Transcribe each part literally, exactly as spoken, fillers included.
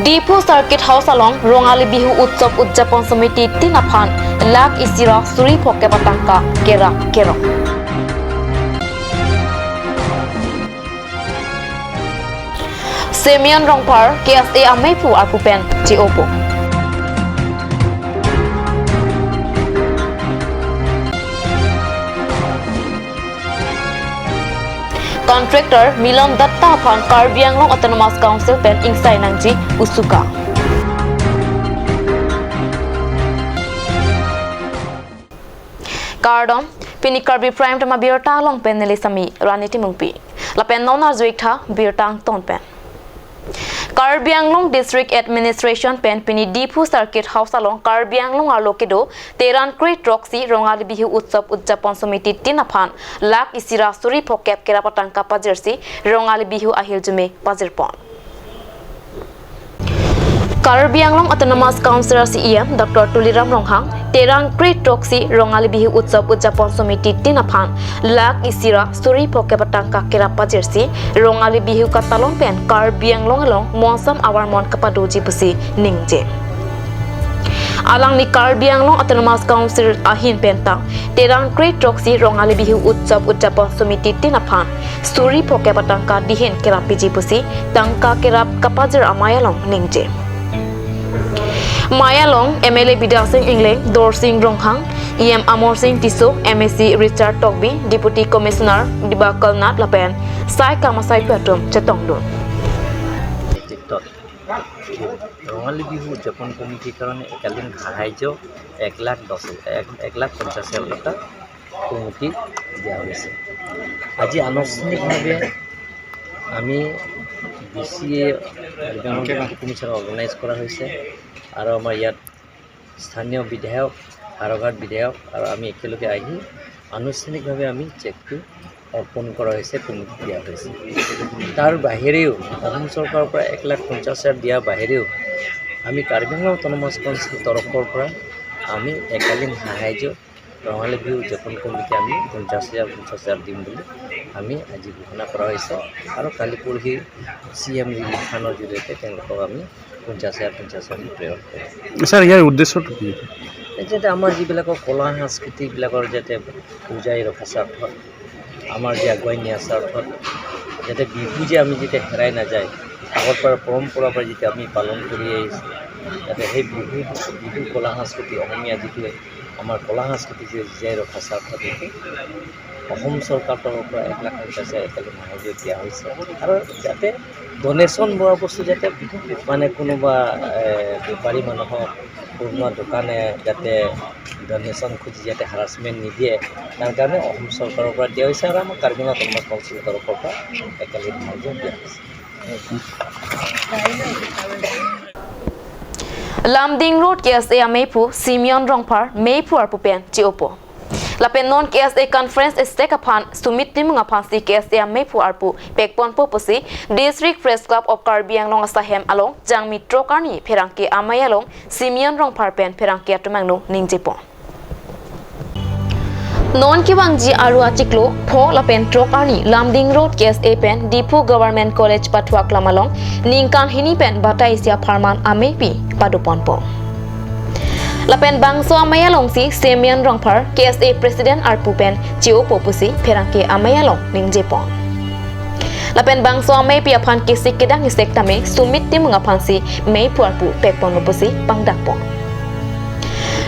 Diphu Circuit House along Rongali Bihu Utsav Udjapon Samiti tin aphan lakh isi ra suri phokep atangka kerap kerok. Simeon Rongphar, K S A ameiphu arpu pen che-opo. Contractor Milon Datta aphan Karbi Anglong Autonomous Council pen ingsai nangji usuka. Kardom, pini Karbi Prime Time abirta along pen neli sami Rani Timungpi. Lapen non arju-ik tha birta angton pen. Karbi Anglong District Administration pen pini Diphu Circuit House along Karbi Anglong arlo kedo Terang Kre Throksi Rongali Bihu Utsav Udjapon Samiti tin aphan lakh isi ra suri phokep kerap atangka pajirsi Rongali Bihu ahirjume pajirpon. Karbi Anglong Autonomous Council C E M Doctor Tuliram Ronghang, Terang Kre Throksi Rongali Bihu Utsav Udjapon Samiti tin aphan lakh isi ra suri phokep atangka kerap pajirsi Rongali Bihu katalon pen Karbi Anglong along monsam avarmon kapadoji pusi ningje. Alangli Karbi Anglong Autonomous Council ahin pen ta Terang Kre Throksi Rongali Bihu Utsav Udjapon Samiti tin aphan suri phokep atangka dihin kerap piji pusi tangka kerap kapajir amei along ningje. Mei along M L A Bidya Sing Engleng, Dorsing Ronghang, E M Amar Sing Tisso, M A C Richard Tokbi, Deputy Commissioner Dibakal Nath lapen sai kamasai pu atum chetongdun. TikTok Rongali Bihu উদযাপন কমিটিৰ কাৰণে একালীন সাহায্য এক লাখ দহ, এক, এক লাখ পঞ্চাশ হাজাৰ টকা কমিটি দিয়া হৈছে। আজি আনুষ্ঠানিকভাৱে আমি ডি চিয়ে কমিটিৰ অৰ্গেনাইজ কৰা হৈছে আৰু আমাৰ ইয়াত স্থানীয় বিধায়ক, হাড়ঘাট বিধায়ক আৰু আমি একেলগে আহি আনুষ্ঠানিকভাৱে আমি চেকটো অৰ্পণ কৰা হৈছে, কমিটি দিয়া হৈছে। তাৰ বাহিৰেও অসম চৰকাৰৰ পৰা এক লাখ পঞ্চাছ হাজাৰ দিয়া বাহিৰেও আমি কাৰ্বি আংলং অট'নমাছ কাউন্সিল তৰফৰ পৰা আমি একালীন সাহায্য ৰঙালী বিহু উদযাপন কমিটি আমি পঞ্চাছ হাজাৰ, পঞ্চাছ হাজাৰ দিম বুলি আমি আজি ঘোষণা কৰা হৈছে আৰু কালি পৰহি চি এম ৰিলিফ ফাণ্ডৰ জৰিয়তে তেওঁলোকক আমি পঞ্চাছ হাজাৰ, পঞ্চাছ হাজাৰ প্ৰেৰণ কৰিম। ছাৰ, ইয়াৰ উদ্দেশ্যটো কি? যাতে আমাৰ যিবিলাকৰ কলা সংস্কৃতিবিলাকৰ যাতে বজাই ৰখা স্বাৰ্থত, আমাৰ যে আগুৱাই নিয়া স্বাৰ্থত, যাতে বিহু যে আমি যাতে হেৰাই নাযায়, আগৰ পৰা পৰম্পৰা পৰা যিটো আমি পালন কৰি আহিছোঁ, যাতে সেই বিহু, বিহু কলা সংস্কৃতি, অসমীয়া যিটো আমাৰ কলা সংস্কৃতি যে জীয়াই ৰখা স্বাৰ্থত অসম চৰকাৰৰ তৰফৰ পৰা এক লাখ পঞ্চাছ হাজাৰ একেলগে সাহায্য দিয়া হৈছে আৰু যাতে ডনেশ্যন হোৱা বস্তু যাতে মানে কোনোবা, এ, বেপাৰী মানুহক, কোনোবা দোকানে যাতে ডনেশ্যন খুজি যাতে হাৰাছমেণ্ট নিদিয়ে, তাৰ কাৰণে অসম চৰকাৰৰ পৰা দিয়া হৈছে আৰু আমাৰ কাৰ্বি আংলং অট'নমাছ কাউন্সিলৰ তৰফৰ পৰা একেলগে সাহায্য দিয়া হৈছে। Lumding Road K S A ameiphu Simeon Rongphar meiphu arpu pen che-opo. Lapen non K S A conference estek aphan Sumit Timung aphansi K S A ameiphu arpu pekponpo pusi District Press Club of Karbi Anglong asahem along Jangmi throk arni pherangke amei along Simeon Rongphar pen pherangke atum angno ningjepon. Non kevangji Aru achiklo pho lapen throk arni Lumding Road K S A pen Diphu Government College pathu aklam along ningkan hini pen batai isi apharman ameipi padoponpo. Lapen bangso amei alongsi Simeon Rongphar K S A President arpu pen che-opo pusi pherangke amei along ningjepon. Lapen bangso ameipi aphan kesik kedang isek tame Sumit Timung aphansi meiphu arpu pekponlo pusi pangdakpon.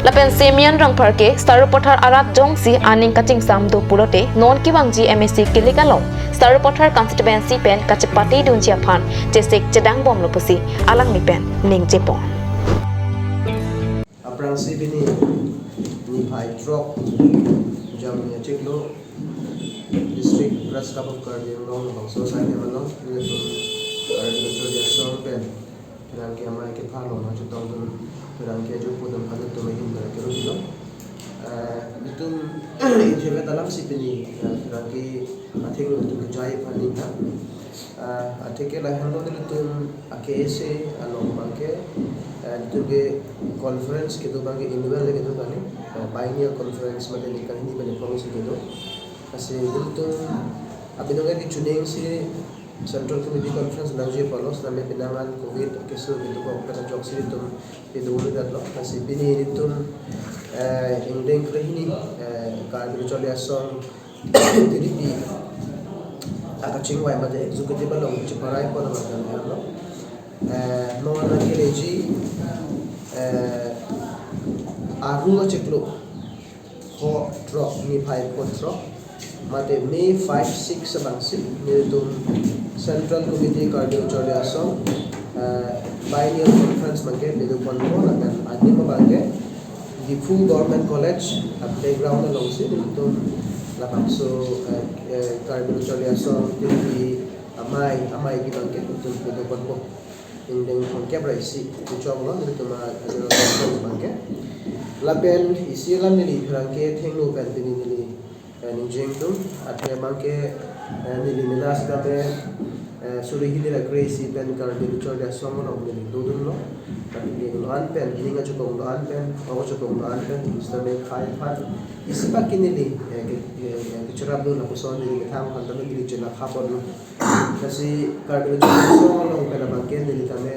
Lapen Simeon Rongphar ke Sarupathar arat jongsi aning kachingsam do pulote non kevangji M A C kilik along Sarupathar constituency pen kachepate dunji aphan chesik chedangbomlo pusi alangli pen ningjepon. Aphrangsi pini niphai throk Jangmi achiklo District Press Club of Karbi Anglong bangso asahem along nelitum Karbi Cultural Diaspora pen pherangke amei kepha along nangchetongdun pherangke ajo pudam kalitum ahin pherangke rupilo. Eh, nelitum inthevek alamsi pini, eh, pherangke athengno nelitum kejai aphan ningtha. Ah, atheke lahelo nelitum a K S A along abangke, eh, nelitum ke conference kedo abangke annual kedo kali, eh, biennial conference mate ningkan hini pen phongsi kedo. Lasi nelitum abinong ke chuning si Central Committee Conference nangji apotlo, setame penang an covid keso kedokok pen ajoksi nelitum pedun-edetlo. Lasi pini nelitum, eh, ingdeng krehini, eh, Karbi Lo Charli Asong T D P akachingvai mate executive along cheparai pon abang kan lo. Eh, non nangkeleji, eh, Aru achiklo pho throk, niphai pho throk, mate May five, six abangsi nelitum Central Committee Karbi Lo Charli Asong, eh, Biennial Conference abangke pedun ponpo, lapen adim abangke Diphu Government College, ah, playground alongsi nelitum labangso, eh, eh, Karbi Lo Charli Asong T D P amei, amei abangke nelitum pedun ponpo. Ingdeng thomkep ra isi kechoklo nelitum a-general conference abangke. Lapen isi alam neli pherangke thengno pen pini neli, eh, ningjeng atum, athe abangke, eh, neli mena setame, eh, suri hini ra kre-isi pen Karbi Lo Charli Asong along neli dodunlo. Tapi ke lo-an pen, ning achokong lo-an pen, ok achokong lo-an pen, setame khai phan. Isi baki neli, eh, ke, eh, eh, kecherap dun lapuson neli methang aphan tame neli chelakha pon. Lasi Karbi Lo Charli Asong along pen abangke neli tame,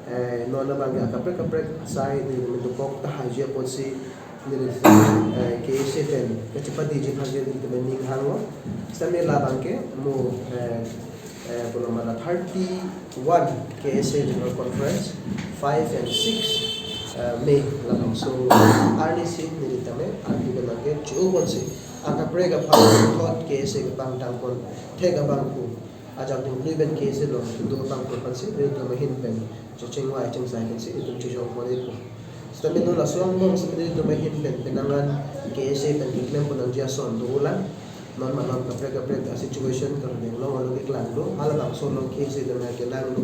eh, non abangke akaprek kaprek asai neli tame dokok tahai ji apotsi neli, eh, K S A pen kachepatiji aphan ke neli tame ning hanglo. Setame labangke mo, eh, eh, pulo mala thirty-one K S A General Conference, five and six, eh, May labangso arnisi neli tame article abangke chu ponsi akaprek aphan thot K S A kepangtang pon thek abang pu ajak dingklui pen K S A along kedotang pon aphansi nelitum ahin pen chechingvai chingsai pensi nelitum chejok pon-ikpo. Setame non laso angbong setame nelitum ahin pen penang an K S A pen keklem pon nangji ason dolang. Non malom kaprek kaprek a-situation kardeng along alo keklanglo, halabangso along K S A tame kelanglo.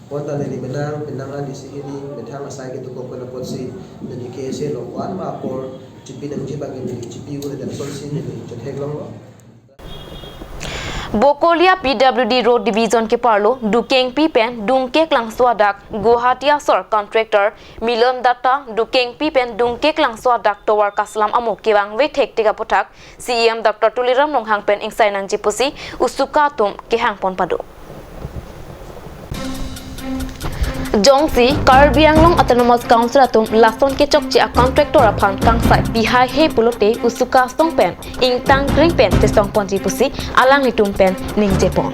Bonta neli menang, penang an isi hini methang asai kedokok pen apotsi neli K S A along ko-an ma apor chipi nangji abangke neli chipi un-edet asonsi neli chetheklonglo. Bokolia P W D Road Division keparlo Dukengpi pen Dungkeklangso adak Guwahati asor contractor Milon Datta Dukengpi pen Dungkeklangso adak tovar kaselam amo kevangve thekthek aputhak C E M Doctor Tuliram Ronghang pen ingsai nangji pusi usuka atum kehang pon pado. Jongsi Karbi Anglong Autonomous Council atum lason kechokche a-contractor aphan kangsai pihaihe pulote usuka asong pen ingtang kring pen chesong ponji pusi alanglitum pen ningje pon.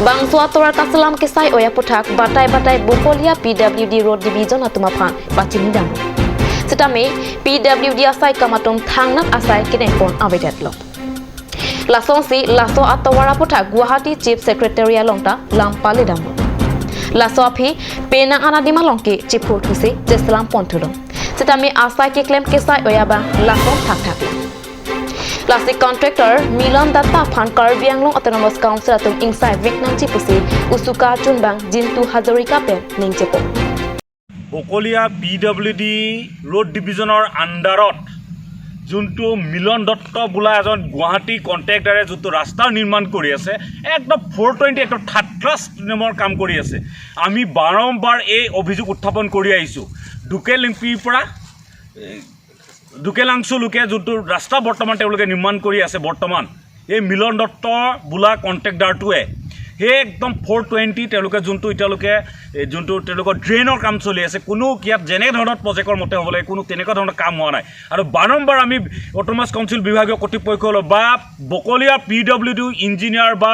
Bangso atovar kaselam kesai oi aputhak batai batai Bokolia P W D Road Division atum aphan pachini dam. Setame P W D asai kam atum thangnat asai keneng pon avedetlo. Lasonsi laso atovar aputhak Guwahati Chief Secretary along ta lam pale dam. Laso aphi penang an adim along ke chiphurthusi cheselam ponthulo. Setame asai keklem kesai oi abang lason thakthak. Lasi contractor Milon Datta aphan Karbi Anglong Autonomous Council atum ingsai vek nangji pusi usuka chunbang Jintu Hazarika pen ningje pon. Bokolia P W D road ডিভিজনৰ আণ্ডাৰত যোনটো মিলন দত্ত বোলা এজন গুৱাহাটী কণ্ট্ৰেক্টাৰে যোনটো ৰাস্তা নিৰ্মাণ কৰি আছে, একদম ফ'ৰ টুৱেণ্টি একদম থাৰ্ড ক্লাছ নেমৰ কাম কৰি আছে। আমি বাৰম্বাৰ এই অভিযোগ উত্থাপন কৰি আহিছোঁ। ডুকেলিংপিৰ পৰা, এ, ডুকেলাংচুলৈকে যোনটো ৰাস্তা বৰ্তমান তেওঁলোকে নিৰ্মাণ কৰি আছে, বৰ্তমান এই মিলন দত্ত বোলা কণ্ট্ৰেক্টাৰটোৱে সেই একদম ফ'ৰ টুৱেণ্টি তেওঁলোকে যোনটো এতিয়ালৈকে, এ, যোনটো তেওঁলোকৰ ড্ৰেইনৰ কাম চলি আছে, কোনো ইয়াত যেনে ধৰণৰ প্ৰজেক্টৰ মতে হ'ব লাগে, কোনো তেনেকুৱা ধৰণৰ কাম হোৱা নাই। আৰু বাৰম্বাৰ আমি অট'নমাছ কাউন্সিল বিভাগীয় কৰ্তৃপক্ষলৈ বা বকলীয়া পি ডব্লিউ ডি ইঞ্জিনিয়াৰ বা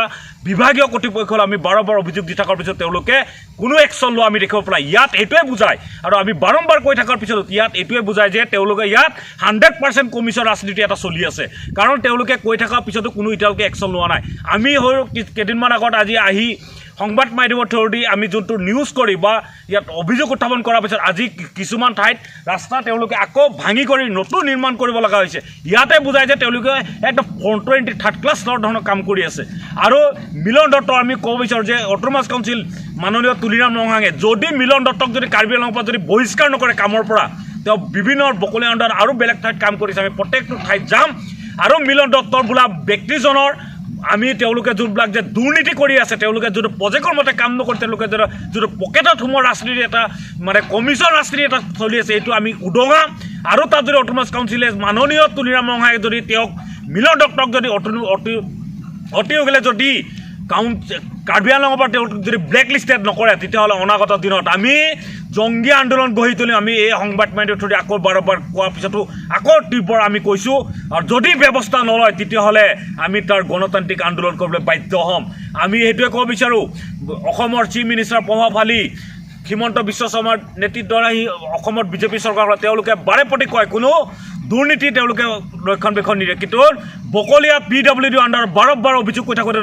বিভাগীয় কৰ্তৃপক্ষলৈ আমি বাৰম্বাৰ অভিযোগ দি থকাৰ পিছত তেওঁলোকে কোনো একশ্যন লোৱা আমি দেখিব পৰা নাই। ইয়াত এইটোৱে বুজায়, আৰু আমি বাৰম্বাৰ কৈ থকাৰ পিছত ইয়াত এইটোৱে বুজায় যে তেওঁলোকে ইয়াত হাণ্ড্ৰেড পাৰ্চেণ্ট কমিশ্যন ৰাজনীতি এটা চলি আছে, কাৰণ তেওঁলোকে কৈ থকাৰ পিছতো কোনো এতিয়ালৈকে একশ্যন লোৱা নাই। আমি হৈ কি-, কেইদিনমান আগত আজি আহি সংবাদ মাধ্যমৰ থ্ৰুদি আমি যোনটো নিউজ কৰি বা ইয়াত অভিযোগ উত্থাপন কৰাৰ পিছত আজি কি-, কিছুমান ঠাইত ৰাস্তা তেওঁলোকে আকৌ ভাঙি কৰি নতুন নিৰ্মাণ কৰিব লগা হৈছে। ইয়াতে বুজায় যে তেওঁলোকে একদম ফ'ৰ টুৱেণ্টি থাৰ্ড ক্লাছৰ ধৰণৰ কাম কৰি আছে। আৰু মিলন দত্ত, আমি ক'ব বিচাৰোঁ যে অট'নমাছ কাউন্সিল মাননীয় তুলিৰাম ৰংহাঙে যদি মিলন দত্তক যদি কাৰ্বি আংলঙৰ পৰা যদি বহিষ্কাৰ নকৰে কামৰ পৰা, তেওঁ বিভিন্ন বকলীয়া আন্দোলন আৰু বেলেগ ঠাইত কাম কৰিছে, আমি প্ৰত্যেকটো ঠাইত যাম। আৰু মিলন দত্তৰ বোলা ব্যক্তিজনৰ আমি তেওঁলোকে যোনবিলাক যে দুৰ্নীতি কৰি আছে, তেওঁলোকে যিটো প্ৰজেক্টৰ মতে কাম নকৰে, তেওঁলোকে যিটো যিটো পকেটত সোমোৱা ৰাজনীতি এটা, মানে কমিশ্যন ৰাজনীতি এটা চলি আছে, এইটো আমি উদঙাম। আৰু তাত যদি অট'নমাছ কাউন্সিলে মাননীয় তুলিৰাম ৰংহাঙে যদি তেওঁক মিলন দত্তক যদি অতি অতি অতি সোনকালে যদি কাউণ্ট কাৰ্বি আংলঙৰ পৰা তেওঁলোকক যদি ব্লেক লিষ্টেড নকৰে, তেতিয়াহ'লে অনাগত দিনত আমি জংগী আন্দোলন গঢ়ি তুলিম। আমি এই সংবাদ মাধ্যমৰ থ্ৰুদি আকৌ বাৰে বাৰে কোৱাৰ পিছতো আকৌ তীব্ৰ আমি কৈছোঁ। আৰু যদি ব্যৱস্থা নলয়, তেতিয়াহ'লে আমি তাৰ গণতান্ত্ৰিক আন্দোলন কৰিবলৈ বাধ্য হ'ম। আমি সেইটোৱে ক'ব বিচাৰোঁ, অসমৰ চিফ মিনিষ্টাৰ প্ৰভাৱশালী হিমন্ত বিশ্ব শৰ্মাৰ নেতৃত্বত আহি অসমত বিজেপি চৰকাৰ হ'লে তেওঁলোকে বাৰে প্ৰতি কয়, কোনো দুৰ্নীতি তেওঁলোকে ৰক্ষণাবেক্ষণ নিদিয়ে। কিন্তু বকলীয়া পি ডব্লিউ ডি আণ্ডাৰত বাৰে বাৰে অভিযোগ কৰি থাকোঁতে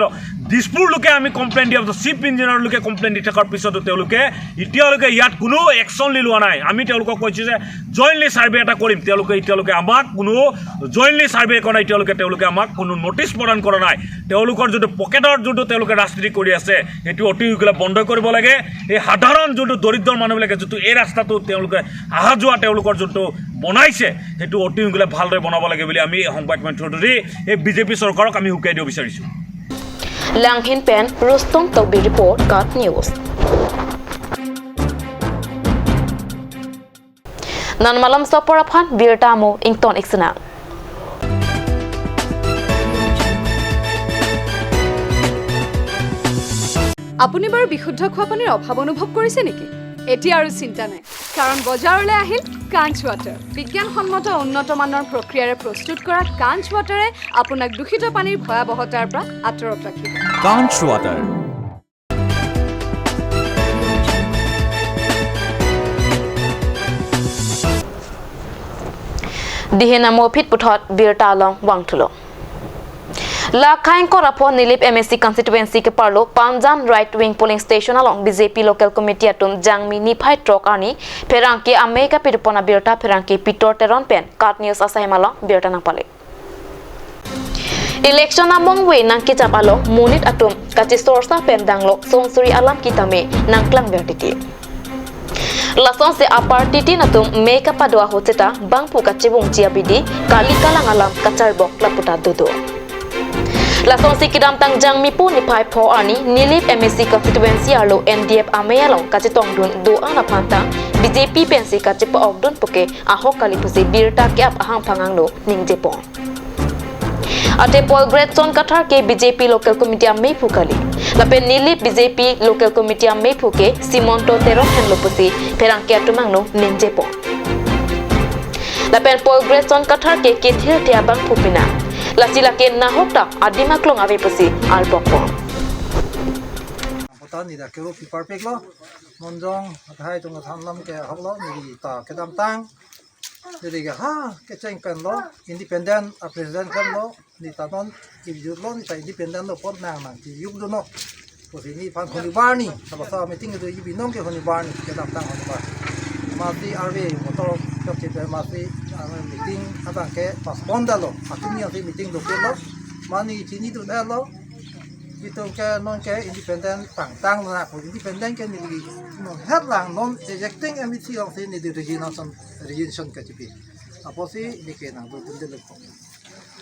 দিছপুৰ লোকে আমি কমপ্লেইন দিয়া পিছত, চিফ ইঞ্জিনিয়াৰ লোকে কমপ্লেইন দি থকাৰ পিছতো তেওঁলোকে এতিয়ালৈকে ইয়াত কোনো একশ্যন লোৱা নাই। আমি তেওঁলোকক কৈছোঁ যে জইণ্টলি ছাৰ্ভে এটা কৰিম, তেওঁলোকে এতিয়ালৈকে আমাক কোনো জইণ্টলি ছাৰ্ভে কৰা নাই, এতিয়ালৈকে তেওঁলোকে আমাক কোনো নটিচ প্ৰদান কৰা নাই। তেওঁলোকৰ যোনটো পকেটৰ যোনটো তেওঁলোকে ৰাজনীতি কৰি আছে, সেইটো অতি সোনকালে বন্ধ কৰিব লাগে। এই সাধাৰণ যোনটো দৰিদ্ৰ মানুহবিলাকে যোনটো এই ৰাস্তাটো তেওঁলোকে অহা যোৱা তেওঁলোকৰ যোনটো বনাইছে, সেইটো অতি সোনকালে ভালদৰে বনাব লাগে বুলি আমি এই সংবাদ মাধ্যমৰ থ্ৰুদি এই বিজেপি চৰকাৰক আমি হুকিয়াই দিব বিচাৰিছোঁ। Langhin pen Rustom Tokbi report, KAT News. Non malom sopor aphan birta mo ington iksinang. আপুনি বাৰু বিশুদ্ধ খোৱা পানীৰ অভাৱ অনুভৱ কৰিছে নেকি? এতিয়া আৰু চিন্তা নাই, কাৰণ বজাৰলৈ আহিল কাঞ্চ ৱাটাৰ। বিজ্ঞানসন্মত উন্নত মানৰ প্ৰক্ৰিয়াৰে প্ৰস্তুত কৰা কাঞ্চ ৱাটাৰে আপোনাক দূষিত পানীৰ ভয়াৱহতাৰ পৰা আঁতৰত ৰাখিব। Kanch Water. Dihin amo phit puthot birta along vangthulo. La khaing kor apho Nilip M A C constituency keparlo Panjan right wing polling station along B J P local committee atum Jangmi niphai throk arni pherangke amei kapidupon abirta pherangke Pitor Teron pen KAT News asai malong birta nangpale. Election among we nangkejap along monit atum kachesorsa pen danglo sonsuri alam kitame nangklangver titi. Lasonsi aparty tin atum mei kapado ahut seta bangphu kachevungji abidi kali kalang alam kacharbok laputa dodo. Lasonsi kedamtang Jangmi pu niphai pho arni Nilip M A C constituency arlo N D F amei along kachetongdun do-an aphan ta B J P pensi kachepa-okdun puke ahok kali pusi birta ke-ap ahangphang angno ningjepon. Ate Paul Gretson Kathar ke B J P local committee ameiphu kali. Lapen Nilip B J P local committee ameiphu ke Simonto Teron henlo pusi pherangke atum angno ningjepon. Lapen Paul Gretson Kathar ke kethirthe abangphu pinang. Lasi lake nahok ta adim aklong ave pusi arbokpon. Pota ni dak kero pipar peklo. Monjong athai tung atham lam ke hoklo ni ta kedamtang. Jadi ke ha kecheng penlo, independent a president penlo, ni ta non ibjut lo, ni ta independent lo pon nang nang ti yuk do no. Pusi ni phan honi bar ni, sabasa meeting itu ibi nong ke honi bar ni, kedamtang honi bar. Masi arve motor chok chip masi, ah, meeting abang ke postpone dalo, atum ni asi meeting lo ke lo, mani chini tu lo. Itum ke non ke independent tangtang na ko independent ke neli non het lang non ejecting M E C alongsi neli resignation, resignation kachipi. Apotsi neli ke nangdodunde lekong.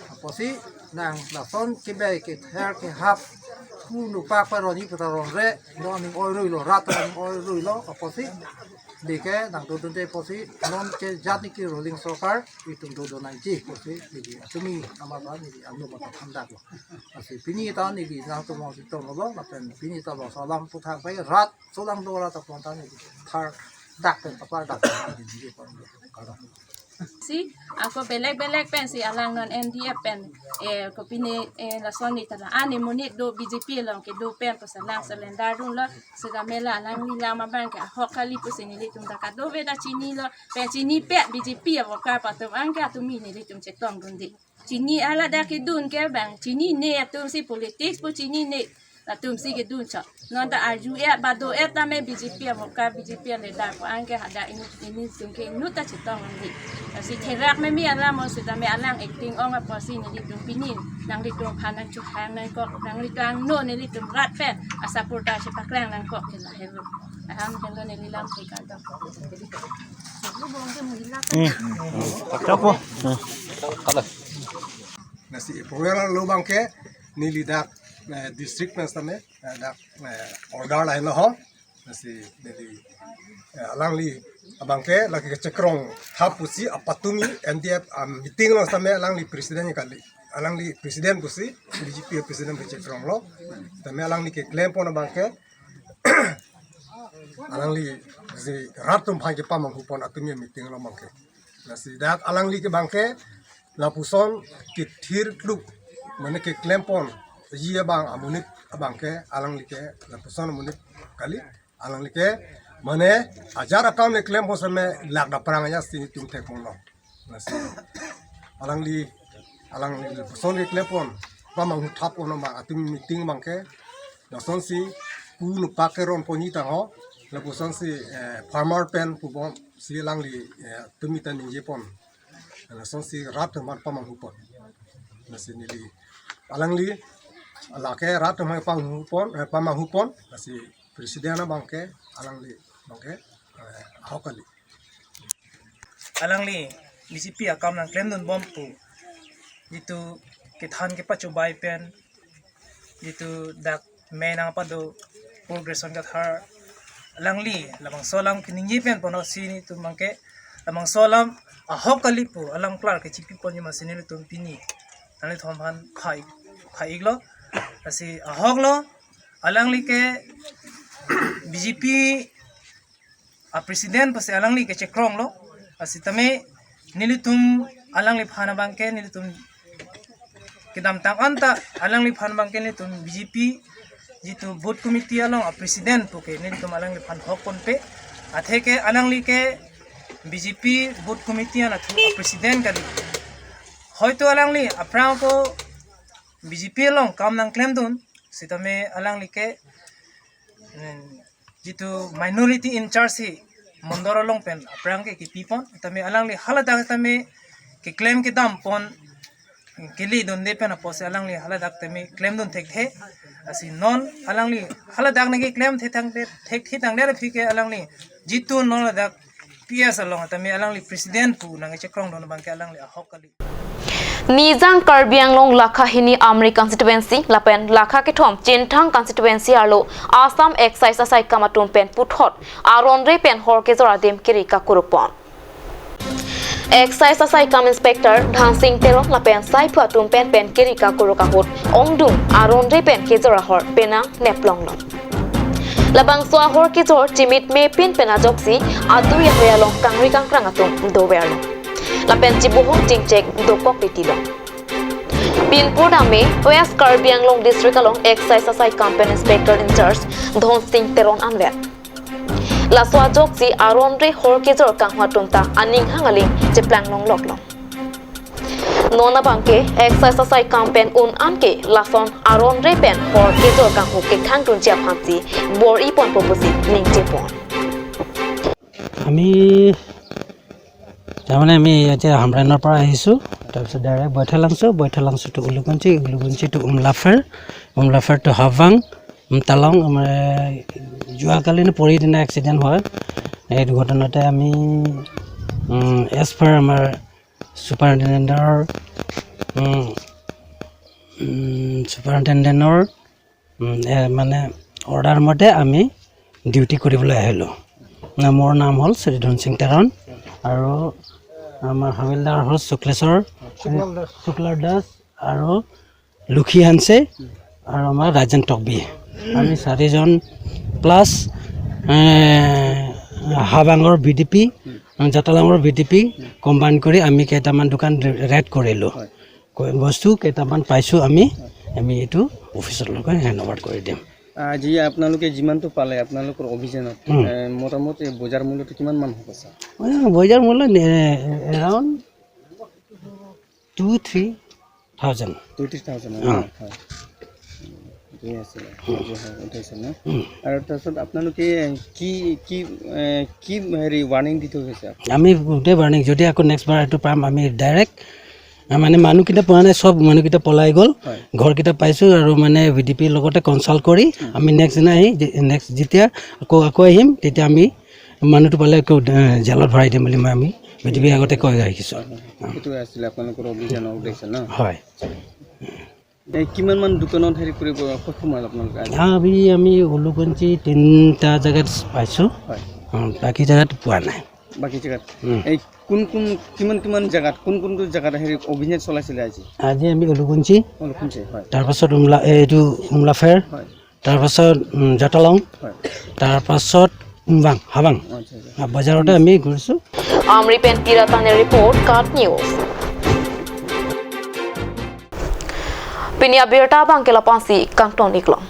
Apotsi nang lason kebai kether kehap ku nupak paroni putaron re non ning oi rui lo rat ning oi rui lo apotsi neli ke nangdodunde apotsi non ke jat ni ke ruling sorkar itum dodun nangji apotsi neli atumi ama ba neli anu ba thandak lo. Lasi pini ta neli nangtum along si tong lo, lapen pini ta lo salam puthak pai rat solang do rat apon ta neli thar dak pen kapar dak pen neli pon lo. Kada. Si, ako belek belek pensi alang non N D F pen, eh, kopine, eh, lason ni tala. Ani monit do B J P along kedo pen pusi alang surrender dunlo. Sega mela alang ni lama bang ke ahok kali pusi nelitum dak kadokave ta chinilo. Pen chinipet B J P a worker atum anke atumi nelitum chetongdunde. Chini ala dak kedun ke bang, chinine atum si politics pu chinine atum si kedun chot. Non ta arju-et bado-et tame B J P a worker, B J P a leader pu anke hadak ini, ini atum ke inut ta chetongdunde. Si therak meme alam mo sitame alang acting ong apotsi nelitum pini nanglitum aphan nangchuhang nangkok, nanglitum angno nelitum rat pen a supporter si paklang nangkok ke lahelo. Ahem helo neli lam ke kadok. Hmm. Chapo. Hmm. Lasi program lo bang ke neli dak, eh, district pen sitame, eh, dak, eh, order lahenlo ho. Lasi neli, eh, alangli abangke lake kechekrong thap pusi apatumi N D F a meeting along sitame alangli president kali. Alangli president pusi, B J P president kechekronglo. Sitame alangli keklempon abangke alangli si rat atum aphan kepamanghu pon atumi meeting along abangke. Lasi dak alangli ke abangke lapuson kethir kluk, mane keklempon ji abang amonit abangke alangli ke lapuson amonit kali. Alangli ke mane ajar akam keklempon sitame lak daprang aja si tum thekponlo. Lasi alangli, alangli lapuson keklempon pamanghu thap ono ma atumi meeting abangke lasonsi ku nupak keron ponji tangho, lapusonsi, eh, farmer pen pubom si alangli, eh, atumi ta ningjepon. Lasonsi rat atum aphan pamanghu pon. Lasi neli alangli lake rat atum aphan pamanghu pon, eh, pamanghu pon. Lasi president abangke alangli abangke, eh, ahok kali. Alangli B J P akam nangklemdun bom pu, jitu kethan kepachobai pen, jitu dak me nangpado progression kathar, alangli labangso alam keningje pen pono si nelitum abangke labangso alam ahok kali pu alam klar kechipi ponji ma si nelitum pini nanglithom aphan khai, khai iklo. Lasi ahoklo, alangli ke B J P a president pusi alangli kechekronglo. Lasi tame nelitum alangliphan abangke nelitum kedamtang anta alangliphan abangke nelitum B J P jitu booth committee along a president puke nelitum alangliphan hok ponpe. Atheke alangli ke B J P booth committee anatthu a president kali. Hoito alangli aphrang ako B J P along kam nangklemdun, sitame alangli ke, mm, jitu minority in charge si mondol along pen aphrang ke kipipon, tame alangli haladak tame keklem kedam pon, kele dunde pen apotsi alangli haladak tame klemdun thekthe. Lasi non alangli haladak nangkeklem thethang de, thekthe tangdet aphi ke alangli jitu non ladak P S along tame alangli president pu nangkechekrongdun abangke alangli ahok kali. Nijang Karbi Anglong lakha hini Amri constituency lapen lakha kethom Chinthang constituency arlo Assam Excise asaikam atum pen puthot aron-re pen hor kejor adim kiri kakuruk pon. Excise asaikam Inspector Dhansing Teron lapen saiphu atum pen pen kiri kakuruk ahut ongdung aron-re pen kejor ahor penang neplonglo. Labangso ahor kejor chimit mepin pen ajoksi adui ahoi along kangri kangkrang atum doverlo. Lapen chibohong chingchek dokok titilo. Pinpur dame West Karbi Anglong District along Excise asaikam pen Inspector in charge Dhansing Teron anvet. Laso ajoksi aron-re hor kejor kanghu atum ta aning hang aling cheplang longloklo. Non abangke Excise asaikam pen un-an ke lason aron-re pen hor kejor kanghu kekhangdunji aphansi bor-i ponpo pusi ningje pon. আমি তাৰমানে আমি এতিয়া হামৰেণৰ পৰা আহিছোঁ, তাৰপিছত ডাইৰেক্ট বৈঠালাংচু, বৈঠালাংচু টু উলুকুঞ্চি, উলুকুঞ্চি টু উমলাফেৰ, উমলাফেৰ টু হাবাং, উম, টালং, আমাৰ যোৱাকালি নে পৰহি দিনা এক্সিডেণ্ট হয়। এই দুৰ্ঘটনাতে আমি, উম, এজ পাৰ আমাৰ ছুপাৰিণ্টেণ্ডেণ্টৰ, উম, উম, ছুপাৰিণ্টেণ্ডেণ্টৰ, উম, এ, মানে অৰ্ডাৰ মতে আমি ডিউটি কৰিবলৈ আহিলোঁ। না, মোৰ নাম হ'ল শ্ৰী ধনসিং তেৰণ আৰু আমাৰ হাবিলদাৰ হ'ল শুক্লেশ্বৰ, শুক্লাৰ দাস। শুক্লাৰ দাস আৰু লুখি হানছে আৰু আমাৰ ৰাজেন টকবি। আমি চাৰিজন প্লাছ, এ, হাবাঙৰ ভি ডি পি, জাতালাঙৰ ভি ডি পি কম্বাইন কৰি আমি কেইটামান দোকান ৰে-, ৰেড কৰিলোঁ। হয়। কৈ-, বস্তু কেইটামান পাইছোঁ আমি, আমি এইটো অফিচৰ লগত হেণ্ড অভাৰ কৰি দিম। আজি আপোনালোকে যিমানটো পালে আপোনালোকৰ অভিযানত, উম। এ, মোটামুটি বজাৰ মূল্যটো কিমান মান হ'ব ছাৰ? এ, বজাৰ মূল্য নে-, around two three thousand. Two three thousand, অ। হয়। ঠিকে আছে, উম। উঠাইছে ন? উম। আৰু তাৰপিছত আপোনালোকে কি, কি, এ, কি হেৰি ৱাৰ্ণিং দি থৈ গৈছে? আমি গোটেই ৱাৰ্ণিং, যদি আকৌ নেক্সট বাৰ এইটো পাম, আমি ডাইৰেক্ট, আ, মানে মানুহকেইটা পোৱা নাই, চব মানুহকেইটা পলাই গ'ল। হয়। ঘৰকেইটা পাইছোঁ আৰু মানে ভি ডি পিৰ লগতে কনচাল্ট কৰি উম। আমি নেক্সট দিনা আহি, যে-, নেক্সট যেতিয়া আকৌ, আকৌ আহিম, তেতিয়া আমি মানুহটো পালে আকৌ, এ, জেলত ভৰাই দিম বুলি মই আমি ভি ডি পিৰ আগতে কৈ ৰাখিছোঁ। হয়, হয়। এইটো আছিলে আপোনালোকৰ অভিযানৰ উদ্দেশ্য ন? হয়। এই কিমান মান দোকানত হেৰি কৰিব, ক'ত সোমাল আপোনালোকে আজি? হ্যাঁ, আমি, আমি ওলুকুঞ্চি তিনিটা জাগাত পাইছো। হয়। অ, বাকী জাগাত পোৱা নাই। বাকী জাগাত? উম। এই কোন কোন, কিমান কিমান জাগাত, কোন কোনটো জাগাত হেৰি অভিযান চলাইছিলে আজি? আজি আমি ওলুকুঞ্চি, ওলুকুঞ্চি, হয়। তাৰপাছত উমলা, এইটো উমলাফেৰ, হয়। তাৰপাছত, উম, জাতালং, হয়। তাৰপাছত উমবাং, হাবাং। আচ্ছা, আচ্ছা। আ, বজাৰতে আমি ঘূৰিছো। Amri pen Pira Tangner report, KAT News. Pini abirta abang ke lapu-ansi kangton-iklong.